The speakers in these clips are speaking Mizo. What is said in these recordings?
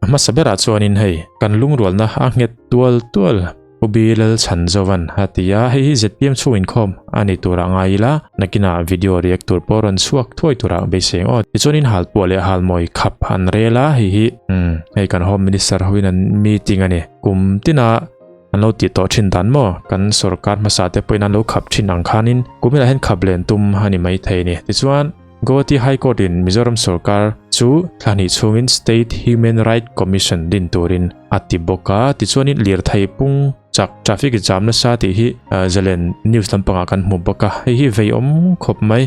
Hmasa berah chuanin hei kan lungrualna a nghet tual tual Pu Bilal Chhanzovan a ti a, hei hi zpm chhung inkhawm a ni turah ngai ila, nakinah video react tur pawh rawn chhuak thuai turah beisei ang aw. Tichuanin halpuah leh halmawi khap an rel a, hei hi umm hei kan Home Minister hoin an meeting a ni. Kum tina an lo tih tawh thin dan maw? Kan sorkar hmasa te pawhin an lo khap thin ang khanin kuminah hian khap len tum a ni maithei a ni. Tichuan Guwahati High Court in Mizoram sorkar chu thla hnih chhungin State Human Right Commission din turin a ti bawk a, tichuanin lirthei pung chak traffic jam nasa tih hi Zalen news lampangah kan hmu bawk a, hei hi vei awm khawp mai,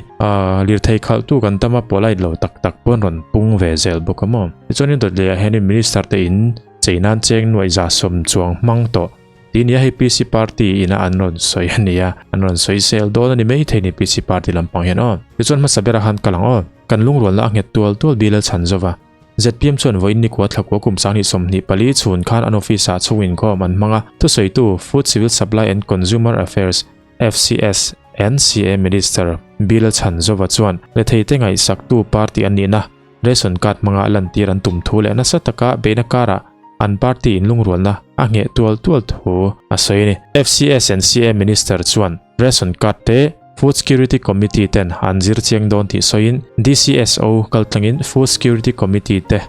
lirthei khalhtu kan tam a polite lo tak tak pawn rawn pung ve zel bawk a maw. Tichuanin dawt leh ah hianin Minister te in chei nan cheng nuaih za sawm chuang hmang tawh Tih nia hei PC party ina an rawn sawi a nia, an rawn sawi sel dawn a ni mai thei ni PC party lampang hian aw. Tichuan hmasa berah khan kal ang aw. Kan lungrualna a nghet tual tual bil a chhan zova. Zpm chuan vawiin nikua thlakua kum 2024 chhun khan an office ah chhung inkhawm an hmang a, thusawitu Food Civil Supply and Consumer Affairs, FCS, NCA Minister Bill Chhanzova chuan retheite ngaihsaktu party an nihna ration card hmanga lantir an tum thu leh nasa taka beihna karah an party inlungrualna a ngheh tual tual thu a sawi a ni. FCS NCA Minister chuan ration card te Food Security Committee ten an zir chiang dawn tih sawiin DCSO kaltlangin Food Security Committee te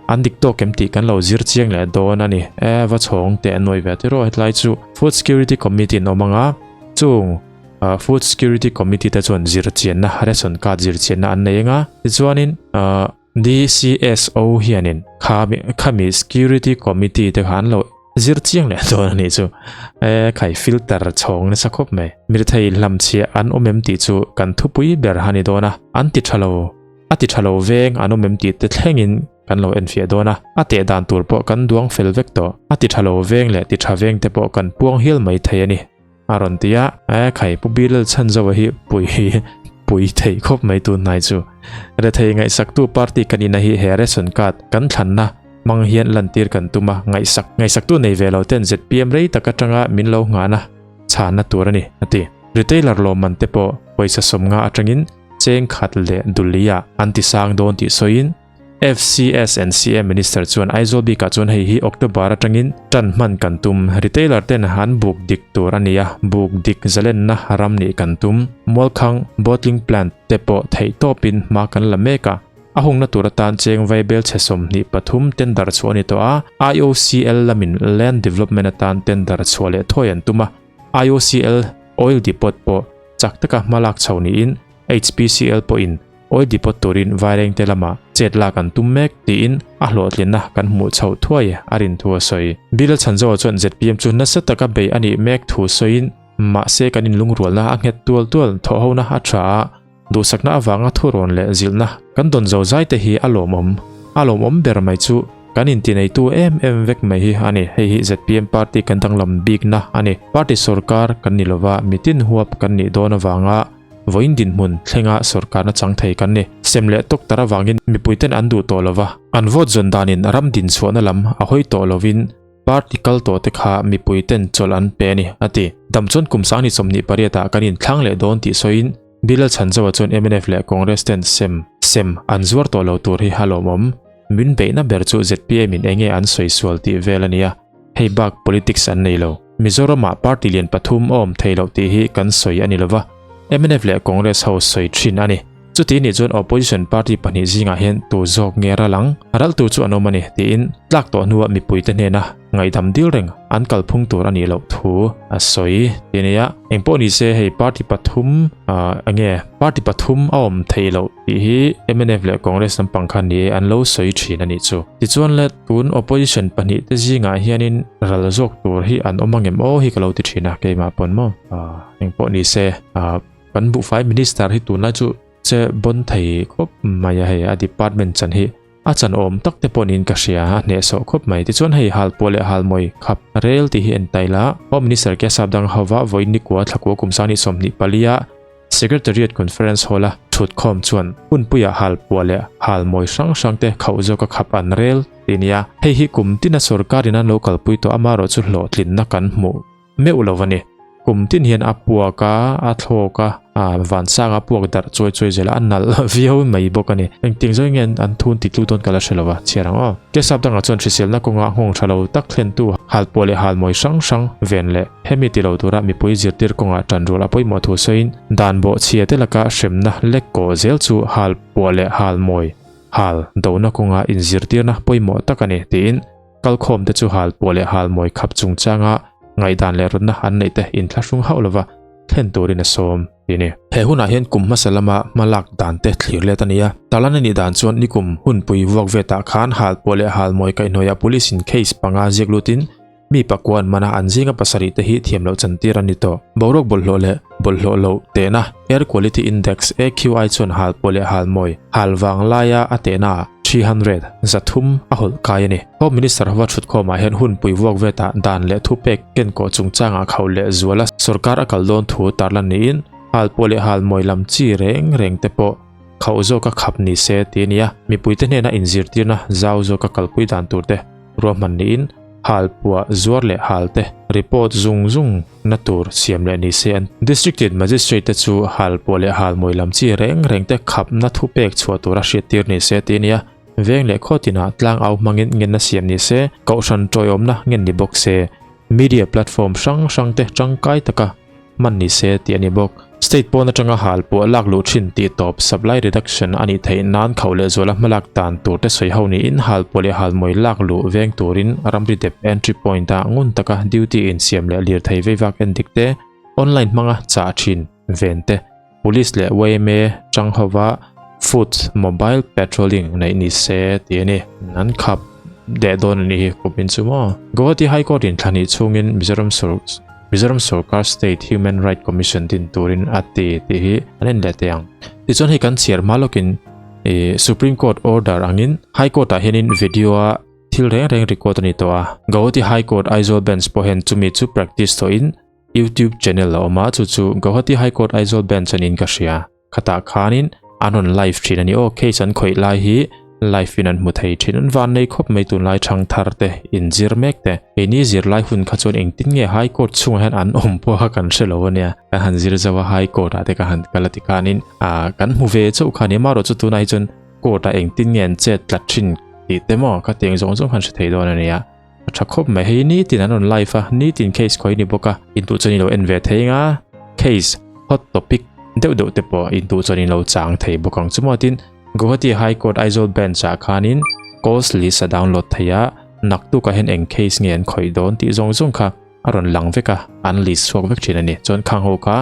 an dik tawk em tih kan lo zir chiang leh dawn a ni. E va chhawng teh a nuai ve tiraw hetlai chu Food Security Committee an awm anga chung Food Security Committee te chuan zir chianna ration card zir chianna an nei anga tichuanin DCSO hianin khami Security Committee te kha an lo zir chiang leh dawn a nih chu. E khai filter chhawng nasa khawp mai. Mirthei hlamchhiah an awm em tih chu kan thupui ber a ni dawn a, an ti tha lo. A ti tha lo veng an awm em tih te thlengin kan lo enfiah dawn a, a teh dan tur pawh kan duang fel vek tawh. A ti tha lo veng leh ti tha veng te pawh kan puang hial mai thei a ni, a rawn ti a. E khai, Pu Bilal Chhanzova hi pui pui thei khawp mai tun hnai chu. Rethei ngaihsaktu party kan ina hi he ration card kan thlanna hmang hian lantir kan tum a, ngaihsak ngaihsaktu nei ve lo ten zpm rei tak atanga min lo nghahna chhanna tur a ni, a ti. Retailer lawmman te pawh pawisa 50 atangin Cheng khat leh Dulia an ti sang dawn tih sawiin FCSNCA Minister chuan Aizawl bikah chuan hei hi October atangin tan hman kan tum, retailer ten an buk dik tur a nia, buk dik zalenna ram nih kan tum, Mualkhang bottling plant te pawh theih tawpin hma kan la mek a, a hungna tur atan cheng vaibel chhe 23 tender chhuah a ni tawh a, IOCL lamin land development atan tender chhuah leh thawi an tum a, IOCL oil depot pawh chak taka hma lak chho niin HPCL pawhin oil depot turin Vairengte lama chet lak an tum mek tiin a hlawhtlinna kan hmuh chhoh thuai a rin thu a sawi. Bill Chhanzoa chuan zpm chu nasa taka bei a nih mek thu sawiin mahse kan inlungrualna a nghet tual tual thawhhona a tha a, duhsakna avanga thurawn leh zilhna kan dawn zo zai te hi a lawmawm. A lawmawm ber mai chu kan intineitu em em vek mai hi a ni. Hei hi zpm party kan danglam bikna a ni. Party sorkar kan ni lova mitin huap kan nih dawn avanga vawiin dinhmun thlenga sorkarna chang thei kan ni. Sem leh tawk tar avangin mipuiten an duh tawh lova, an vote zawn danin ram dinchhuahna lam a hawi tawh lovin, Party kal tawh te kha mipui ten chawlh an pe a ni, a ti. Dam chuan kum 2028 ah kan inthlang leh dawn tih sawiin Bilal Chhanzoa chuan mnf leh Congress ten sem sem an zuar tawh lo tur hi a lawmawm. Min beihna ber chu zpm in enge an sawi sual tih vel a nia, hei bak politics an nei lo. Mizoram ah party lian pathum a awm thei loh tih hi kan sawi a ni lova, mnf leh Congress ho sawi thin a ni. Chuti nih chuan opposition party pahnih zingah hian tu zawk nge ral ang? Ral tur chu an awm a ni, tiin tlak tawh hnuah mipuite hnena ngaihdam dil reng an kalphung tur a nih loh thu a sawi ti a nia. Engpawh ni se hei party pathum enge party pathum a awm theih loh tih hi mnf leh Congress lampang khan ni e an lo sawi thin a nih chu. Tichuan le tun opposition pahnih te zingah hianin ral zawk tur hi an awm angem aw hi ka lo ti thin a keimah pawn maw. Engpawh ni se Kan buhfai minister hi tunlai chu che bon thei khawp mai a hei a department chan hi a chan awm tak te pawh niin ka hria a hnehsawh khawp mai tichuan hei halpuah leh halmawi khap rel tih hi en ta ila Home Minister K Sap dang hova vawiin nikua thlakua kum 2024 a Secretariat Conference Hall a thutkhawm chuan hunpuia halpuah leh halmawi hrang hrang te khauh zawka khap an rel tih a nia hei hi kum tina sorkar in an lo kalpui tawh amaherawhchu hlawhtlinna kan hmuh meuh lo a ni. Kum tin hian a puak a, a thlawk a, a vansang a puak darh chuai chuai zel a, a nalh viau mai bawk a ni. Engtiang zawng nge an thun titlu dawn ka la hre lo va, chhiar ang aw. Kesap dangah chuan hriselna kawnga nghawng tha lo tak thlentu halpuah leh halmawi hrang hrang ven leh hemi ti lo tura mipui zirtir kawngah tanrual a pawimawh thu sawiin dan bawhchhia te laka hremna lek kawh zel chu halpuah leh halmawi hal dona kawnga inzirtirna pawimawh tak a ni tiin Kalkhawmte chu halpuah leh halmawi khap chungchanga ngaihdan leh rawtna an neih te inthlahrung hauh lova thlen turin a sawm ti a ni. He hunah hian kum hmasa lama hma lak dan te thlir let a ni a, tarlan a nih dan chuan nikum hunpui vuak vetah khan halpuah leh halmawi kaihhnuaiah police in case panga ziak lutin mi pakua an man a, an zinga pasarih te hi thiam loh chantir an ni tawh. Boruak bawlhhlawh leh bawlhhlawh loh tehna, Air Quality Index, AQI, chuan halpuah leh halmawi hal vang laia a tehnaah 300, 300, a hawlh kai a ni. Home Minister hova thutkhawmah hian hunpui vuak vetah dan leh thupek kenkawh chungchangah khauh leh zuala sorkar a kal dawn thu tarlan niin halpuah leh halmawi lam chi reng reng te pawh khauh zawka khap ni se ti a ni a. Mipuite hnena inzirtirna zau zawka kalpui dan tur te ruahman niin halpuah zuar leh hal te report zung zung na tur siam leh ni se an District tin Magistrate te chu halpuah leh halmawi lam chi reng reng te khapna thupek chhuah tura hriattir ni se ti a ni a. Veng leh khaw tinah tlang au hmangin ngenna siam ni se, kohhran tawiawmna ngen ni bawk se, media platform hrang hrang te tangkai taka hman ni se tih a ni bawk. State pawn atanga halpuah lak luh thin tih tawp supply reduction a nih theih nan khauh leh zuala hmalak dan tur te sawi ho niin halpuah leh halmawi lak luh veng turin ramri dep entry point ah ngun taka duty insiam leh lirthei veivak endik te, online hmanga chah thin ven te, Police leh yma chang hova foot mobile patrolling neih ni se tih a ni. An khap deh dawn a nih hi kumin chu maw. Guwahati High Court in thla hnih chhungin Mizoram Mizoram Sorkar State Human Right Commission din turin a ti tih hi an en leh teh ang. Tichuan hei kan chhiar hma lawkin ih Supreme Court order angin High Court ah hianin video a thil reng reng record a ni tawh a. Guwahati High Court Aizawl Bench pawh hian chumi chu practice tawhin YouTube channel a awm a, chu chu Guwahati High Court Aizawl Bench anin ka hria. Khatah khanin an rawn live thin a ni aw, case an khawih lai hi live in an hmu thei thin. An van nei khawp mai tunlai thang thar te, inzir mek te. Keini zirlai hun kha chuan engtin nge High Court chhungah hian an awm pawh kha kan hre lo a nia. Kan han zir zauh a High Court ah te ka han kal a ti khanin ah kan hmu ve chauh kha a ni. Amaherawh chu tunah hi chuan court ah engtin nge an chet tlat thin tih te maw khatiang zawng zawng khan hre thei dawn a nia. A tha khawp mai, hei nitin an rawn live a, nitin case khawi ni bawk a, intuh chuan ilo en ve thei anga, case hot topic deuh deuh te pawh intuh chuan ilo chang thei bawk ang chu maw tin Guwahati High Court Aizawl Bench ah khanin calls list a download thei a, naktuk ah hian eng case nge an khawih dawn tih zawng zawng kha a rawn lang vek a, an list chhuak vek thin a ni, chuan khang ho kha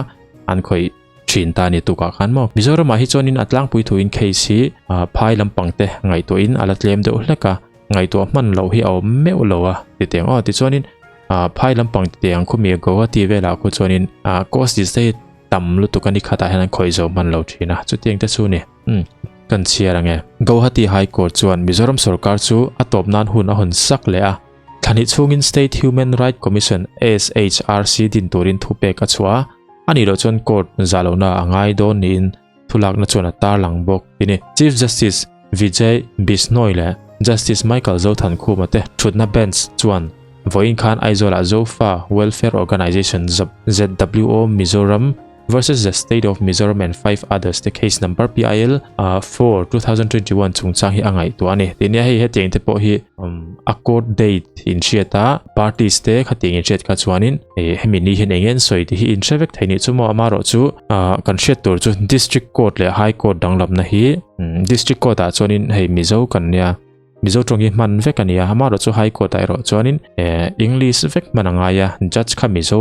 an khawih thin ta a ni tukah khan maw. Mizoram ah hi chuanin a tlangpui thuin case hi phai lampang te ngaihtuahin a la tlem deuh hlek a, Ngaihtuah hman loh hi a awm meuh lo a ti teng aw. Tichuanin ah phai lampang ti teng khumi Guwahati velah khu chuanin ah cost display tam lutuk a ni khatah hian an khawih zo hman lo thin a. Chutiang te chu ni. Umm kan chhiar ang e. Guwahati High Court chuan Mizoram sorkar chu a tawp nan hun a hawn sak leh a. Thlahnih chhungin State Human Right Commission, SHRC, din turin thupek a chhuah a, a nih loh chuan court zah lohna a ngai dawn niin Thulakna chuan a tarlang bawk ti ni. Chief Justice Vijay Bishnoi leh Justice Michael Zothankhuma te thutna bench chuan vawiin khan Aizawlah Zofa Welfare Organisation, ZWO, Mizoram versus the State of Mizoram and 5 others te case number PIL 4, 2021 chungchang hi a ngaihtuah a ni. Ti nia hei hetiang te pawh hi a court date inhriat a, parties te khatiang inhriat kha chuanin hemi ni hian eng nge an sawi tih hi inhre vek thei nih chu maw amaherawh chu kan hriat tur chu district court leh high court danglamna hi district court ah chuanin hei mizo kan nia mizo tawng hi hman vek a nia amaherawh chu high court ah erawh chuanin english vek hman a ngai a judge kha mizo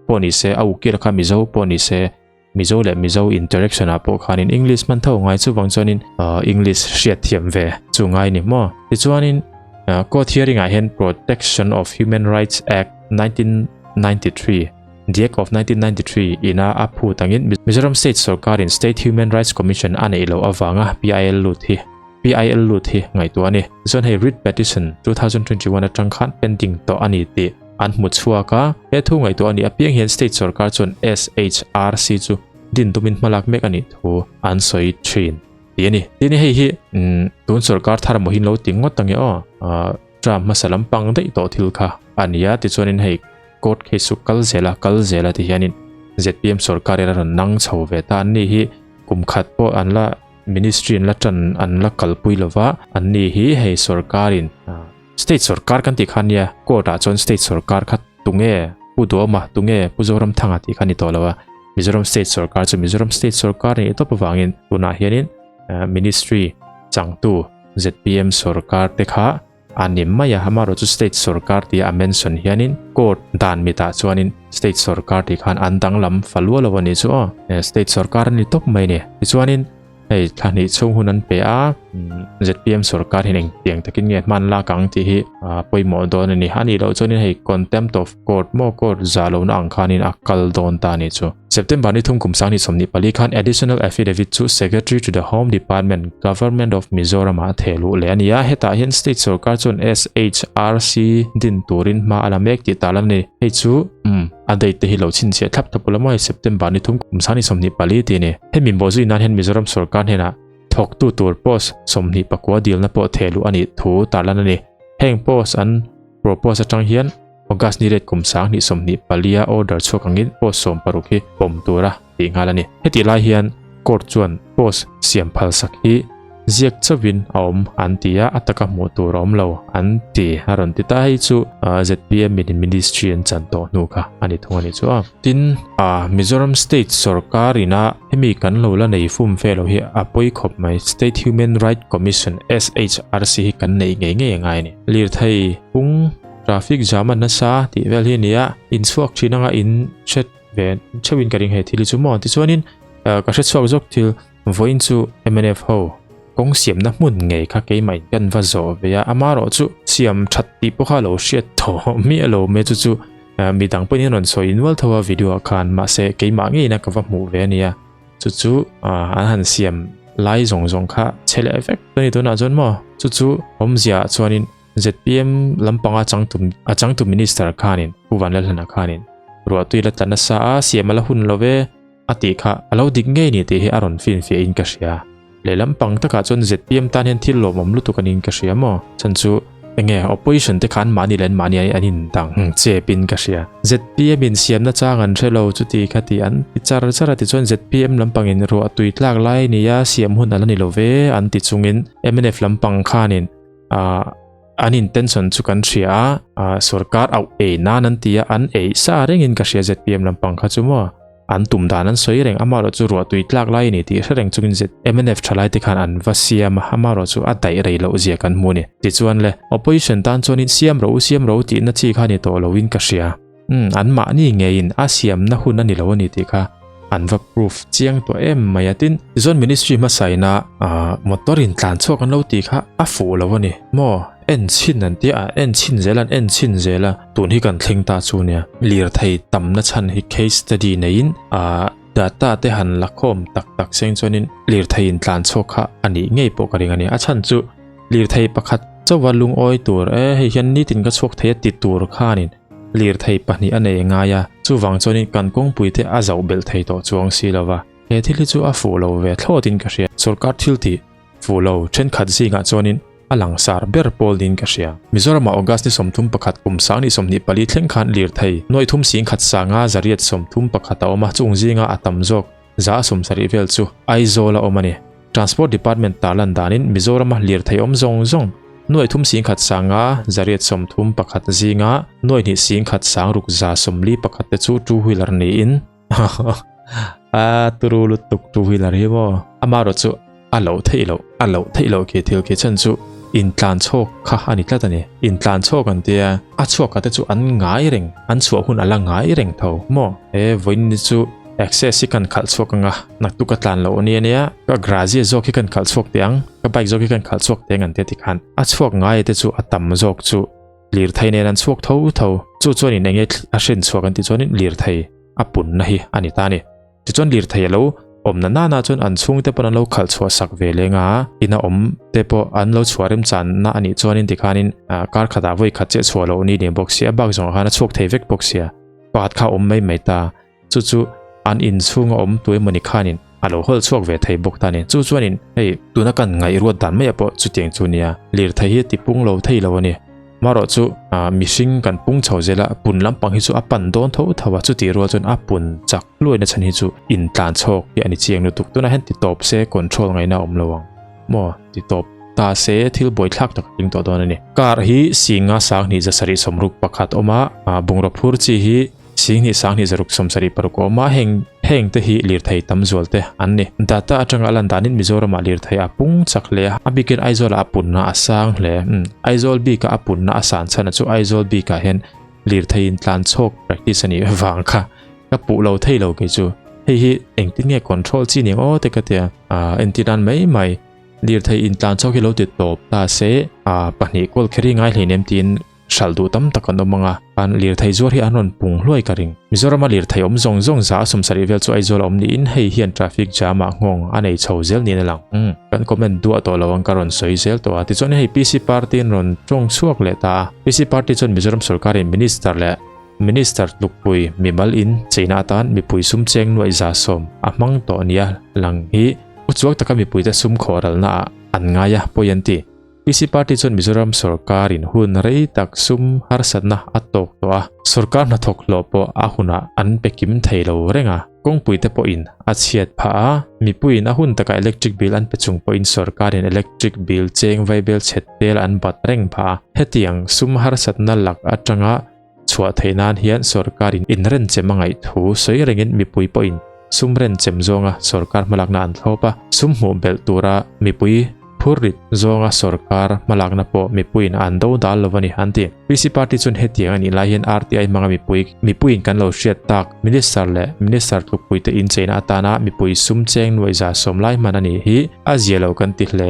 pawh ni se a ukil kha mizo pawh ni se mizo leh mizo interaction ah pawh khanin english hman tho ngai chuvang chuanin english hriat thiam ve chu ngai ni maw tichuanin court hearing ah hian protection of human rights act 1993 the act of 1993 ina a phut angin Mizoram state sorkarin state human rights commission a neih loh avanga PIL lut hi PIL lut hi ngaihtuah a ni. Tichuan hei writ petition 2021 atang khan pending tawh a ni tih an hmu chhuak a, he thu ngaihtuah a nih apiang hian state sorkar chuan SHRC chu din tumin hmalak mek a nih thu an sawi thin tih a ni. Tin hei hi tun sorkar thar maw hi lo ti ngawt ange aw, term hmasa lampang daih tawh thil kha a ni a, tichuanin hei. court case chu kal zel a kal zel a ti hianin zpm sorkar in a rawn nang chho ve ta an ni hi kum khat pawh an la ministry an la tan an la kalpui lova an ni hi hei sorkarin state sorkar kan tih kha nia court ah chuan state sorkar kha tunge Pu Duhawma tunge Pu Zoramthanga tih kha ni tawh lo a Mizoram state sorkar chu Mizoram state sorkar a nih tawp avangin tunah hianin ministry changtu zpm sorkar te kha a ni mai a, amaherawhchu state sorkar tia a mention hianin court dan mitah chuanin state sorkar tih khan an danglam fa luah lo a nih chu aw, state sorkar a ni tawp mai a ni. Tichuanin hei thla hnih chhung hun an pe a, zpm sorkar hian engtiang takin nge hman lak ang tih hi pawimawh dawn a ni. A nih loh chuanin hei contempt of court maw court zah lohna ang khanin a kal dawn ta a nih chu. September ni thum kum 2024 khan Additional Affidavit chu Secretary to the Home Department, Government of Mizoram ah a theh luh leh a ni a, hetah hian State sorkar chuan SHRC din turin hma a la mek tih tarlan a ni. Hei chu umm a date te hi lo chhinchhiah thlap thlap ula maw hei September ni thum kum 2024 tih a ni. Hemi bawhzui nan hian Mizoram sorkar hnenah thawktu tur post 29 dilna pawh theh luh a nih thu tarlan a ni. Heng post an propose atang hian August ni ret kum 2024 a order chhuak angin post 16 hi pawm tura tih nghal a ni. Hetih lai hian court chuan post siam phalsak hi ziak chauhin a awm an ti a, a taka hmuh tur a awm lo an ti a rawn ti ta. Hei chu zpm in ministry an chan tawh hnu kha a ni thung a nih chu a. Tin, Mizoram state sorkar ina hemi kan lo la nei fum ve lo hi a pawi khawp mai. State Human Right Commission, SHRC, hi kan neih ngei ngei a ngai a ni. Lirthei pung Traffic jam a nasa tih vel hi a ni a, in chhuak thin anga in hre ve theuhin ka ring he thil hi chu maw tichuanin ka hre chhuak zawk thil vawiin chu mnf ho kawng siamna hmun ngei kha keimah in kan va zawh ve a, amaherawh chu siam that tih pawh kha lo hriat tawh miah lo mai chu chu midang pawhin an rawn sawi nual tho a video ah khan mahse keimah ngeiin a ka va hmuh ve a nia chu chu an han siam lai zawng zawng kha chhe leh vek a ni tunah chuan maw chu chu awmzia ah chuanin Zpm lampanga changtu a changtu minister khanin Pu Vanlalhlana khanin ruahtui la tla nasa a siam a la hun lo ve a tih kha a lo dik ngei ni tih hi a rawn finfiah in ka hria. Leh lampang takah chuan zpm tan hian thil lawmawm lutuk a niin ka hria maw? Chhan chu enge opposition te khan mahni leh an mahni an indang chep in ka hria. Zpm in siamna chang an hre lo chuti kha tih an ti char char a tichuan zpm lampangin ruahtui tlak lai a nia siam hun a la ni lo ve an ti chungin mnf lampang khanin ah an intention chu kan hria a ah sorkar auh ei nan an ti a an ei sa rengin ka hria zpm lampang kha chu maw an tum dan an sawi reng amaherawh chu ruah tui tlak lai a ni tih hre reng chungin z mnf thalai te khan an va siam a amaherawh chu a daih rei loh zia kan hmu a ni tichuan le opposition tan chuanin siam rawh u siam rawh u tihna chi kha ni tawh loin ka hria. Umm an mahni ngeiin a siamna hun a ni lo a ni tih kha an va proof chiang tawh em mai a tin tichuan ministry hmasaina ah motor in tlan chhuak an lo tih kha a fuh lo a ni maw en chhin an tia a en chhin zel an en chhin zel a tun hi kan thleng ta chu nia lirthei tamna chhan hi case study neiin ah data te han la khawm tak tak seng chuanin lirthei in tlan chhuak kha a nih ngei pawh ka ring a ni a chhan chu lirthei pakhat chauha lungawi tur e hei hian nitin ka chhuak thei a ti tur khanin Lirthei pahnih a nei ngai a, chuvang chuanin kan kawngpui te a zauh belh thei tawh chuang si lo va. He thil hi chu a fuh lo ve thlawtin ka hria. Sorkar thil tih fuh lo thenkhat zingah chuanin a langsar ber pawl niin ka hria. Mizoramah August ni 31 kum 2024 thleng khan lirthei nuaih thum singkhat sanga zariat 31 a awm a, chung zinga a tam zawk 170 vel chu Aizawl a awm a ni. Transport Department tarlan danin Mizorama lirthei awm zawng zawng nuaih thum singkhat sanga zariat 31 zinga nuaih hnih singkhat sang ruk 41 te chu two wheeler niin a turu lutuk two wheeler hi maw amaherawh chu a loh theih loh a loh theih loh khi thil khi chhan chu intlan chhawk kha a ni tlat a ni intlan chhawk an tia a chhuak a te chu an ngai reng an chhuah hun a la ngai reng tho maw he vawiin ni chu Access hi kan khalh chhuak anga naktuk ka tlan loh ania nia ka Grazia zawk hi kan khalh chhuak teh ang ka bike zawk hi kan khalh chhuak teh ang an tia tikhan a chhuak ngai te chu a tam zawk chu lirthei nen an chhuak tho tho chu chuanin enge a hrin chhuak an tih chuanin lirthei a punna hi a ni ta a ni tichuan lirthei a lo awmna nana chuan an chhungte pawn an lo khalh chhuah sak ve leng a ina awm te pawh an lo chhuah remchanna a nih chuanin tikhanin kar khatah vawi khat chiah chhuah loh ni ni bawk sia bak zawngah khan a chhuak thei vek bawk sia pakhat kha awm mai mai ta. Chu chu an inchhunga awm tu emawni khanin a lo hawl chhuak ve thei bawk ta a ni. Chu chuanin hei tuna kan ngaihruat dan maiah pawh chutiang chu nia, lirthei hi a tipung lo thei lo a ni. Marawh chu mihring kan pung chho zel a, pun lampang hi chu a pan dawn tho tho a, chutih rual chuan a pun chak hluaina chhan hi chu intlan chhawk hi a ni chiang lutuk. Tunah hian ti tawp se control ngaihna a awm lo ang maw? Ti tawp ta se thil buaithlak tak a tling tawh dawn a ni. Car hi singa sanghnih zasarih sawmruk pakhat awm a, bungraw phur chi hi Singhnih sanghnih zaruk 76 a awm a, heng heng te hi lirthei tam zual te an ni. Data atanga a lan danin Mizoramah lirthei a pung chak hle a, a bikin Aizawlah a punna a sang hle. Umm, Aizawl bika a punna a san chhan a chu Aizawl bikah hian lirthei in tlan chhawk practice a nih vang kha ka puh lo thei lo kei chu. Hei hi engtin nge control chi ning aw te ka tia, ah entir nan mai mai lirthei in tlan chhawk hi lo ti tawp ta se, ah pahnih kawl kher hi ngai hleinem tiin Hralh duh tam tak an awm ang a, an lirthei zuar hi an rawn pung hluai ka ring. Mizorama lirthei awm zawng zawng za a 70 vel chu Aizawl a awm niin hei hian traffic jam ah nghawng a nei chho zel niin a lang. Umm, kan comment duah tawh lo ang ka rawn sawi zel tawh a. Tichuan hei PC Party an rawn tawng chhuak leh ta a. PC Party chuan Mizoram sorkarin Minister leh Minister tlukpui mimal in cheina atan mipui sum cheng nuaih 110 a hmang tawh nia lang hi uchuak taka mipuite sum khawhralna ah an ngai a pawi an ti. PC Party chuan Mizoram sorkarin hun rei tak sum harsatna a tawk tawh a, sorkar hnathawk hlawh pawh a hunah an pe kim thei lo reng a, kawngpuite pawhin a chhiat phah a, mipuiin a hun takah electric bill an pe chung pawhin sorkarin electric bill cheng vaibel chhet tel an bat reng phah a, hetiang sum harsatna lak atanga chhuah theih nan hian sorkarin inrenchem a ngaih thu sawi rengin mipui pawhin sum renchem zawnga sorkar hmalakna an thlawp a, sum hmuh belh tura mipui phur rit zawnga sorkar hmalakna pawh mipuiin an do dal lo a ni an ti. PC party chuan hetiang a nih lai hian RTI hmanga mipui mipuiin kan lo hriat tak Minister leh Minister tlukpuite incheina atana mipui sum cheng nuaih 110 lai hman a nih hi a zia lo kan ti hle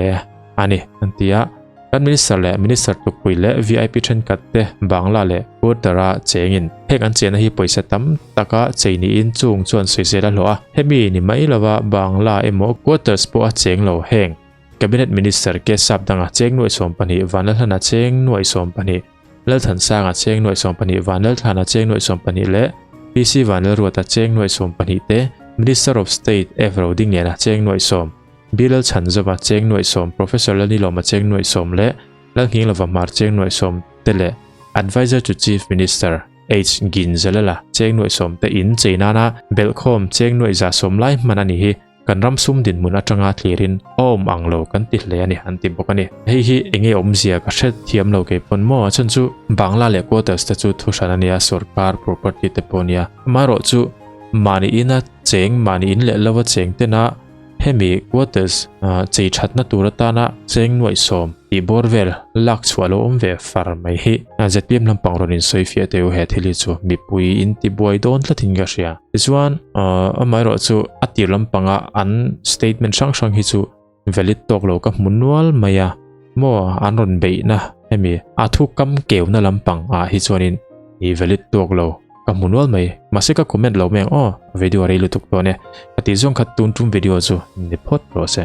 a ni an ti a. Kan Minister leh Minister tlukpui leh VIP thenkhat te Bangla leh Quarter-a chengin heng an chenna hi pawisa tam taka chei niin chung chuan sawisel a hlawh a. Hemi ni mai lova Bangla emaw Quarters pawh a cheng lo heng Cabinet Minister K Sapdanga cheng nuaih 12, Vanlalhlana cheng nuaih 12, Lalthansanga cheng nuaih 12, Vanlalthlana cheng nuaih 12 leh PC Vanlalruata cheng nuaih 12 te Minister of State F Rodingliana cheng nuaih 10. Bilal Chhanzova cheng nuaih 10, Professor Lalnilawma cheng nuaih 10 leh Lalnghinglova Hmar cheng nuaih 10 te leh Adviser to Chief Minister H Ginzalala cheng nuaih 10 te in chei nana belhkhawm cheng nuaih 110 lai hman a ni hi kan ram sum dinhmun atanga thlirin a awm ang lo kan ti hle a ni an ti bawk a ni. Hei hi enge awmzia ka hre thiam lo kei pawn maw a chhan chu Bangla leh quarters te chu thu hran a nia sorkar property te pawh a nia amaherawh chu mahni ina cheng mahni in leh lova cheng tena Hemi quarters chei thatna tur atana cheng nuaih 10 tih bawr vel lak chhuah lo awm ve far mai hi. ZPM lampang rawn insawi fiah teh u he thil hi chu mipui in ti buai dawn tlatin ka hria. Tichuan amaherawh chu a tir lampanga an statement hrang hrang hi chu valid tawk lo ka hmu nual mai a maw an rawn beihna hemi a thu kam keuna lampang ah hi chuanin i valid tawk lo. Ka hmu nual mai, mahse ka comment lo mai ang aw, video a rei lutuk dawn e. Ka tih zawng kha tun tum video chu ni phawt rawh se.